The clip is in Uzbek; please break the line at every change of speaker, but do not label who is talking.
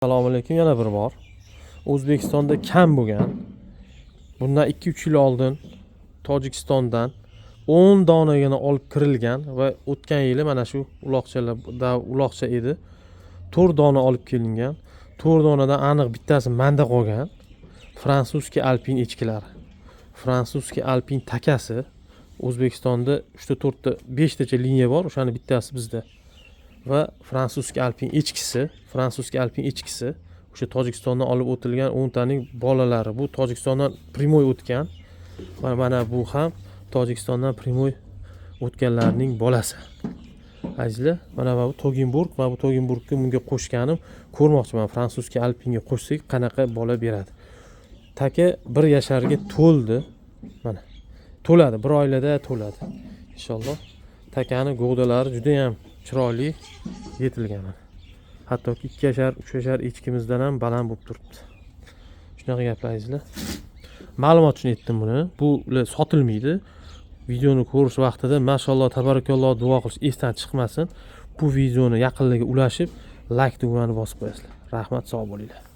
Assalomu alaykum yana bir bor. O'zbekistonda kam bo'lgan, bundan 2-3 yil oldin Tojikistondan 10 donagina olib kirilgan va o'tgan yili mana shu uloqchalarda uloqcha edi. 4 dona olib kelingan. 4 donadan aniq bittasi manda qolgan. Французский alpin echkilari. Французский alpin takasi. O'zbekistonda 3 ta, 4 ta, 5 tacha liniya bor, o'shani bittasi bizda. Va французский alpin echkisi, французский alpin echkisi o'sha Tojikistondan olib o'tilgan 10 taning bolalari. Bu Tojikistondan прямой o'tgan. Va mana bu ham Tojikistondan прямой o'tganlarning bolasi. Azizlar, mana bu Togenburg va bu Togenburgni bunga qo'shganim, ko'rmoqchiman, французский alpinga qo'shsak qanaqa bola beradi. Taka 1 yasharga to'ldi. Mana to'ladi, bir oylada to'ladi. Inshaalloh. Takani g'o'dalari juda ham chiroyli yetilgan mana. Hattoki 2 yashar, 3 yashar echkimizdan ham baland bo'lib turibdi. Shunaqa gaplar, azizlar. Ma'lumot uchun aytdim buni. Bu sotilmaydi. Videoni ko'rish vaqtida mashalloh, tabarakalloh duo qilish esdan chiqmasin. Bu videoni yaqinlarga ulashib, like tugmani bosib qo'yasizlar. Rahmat, sog' bo'linglar.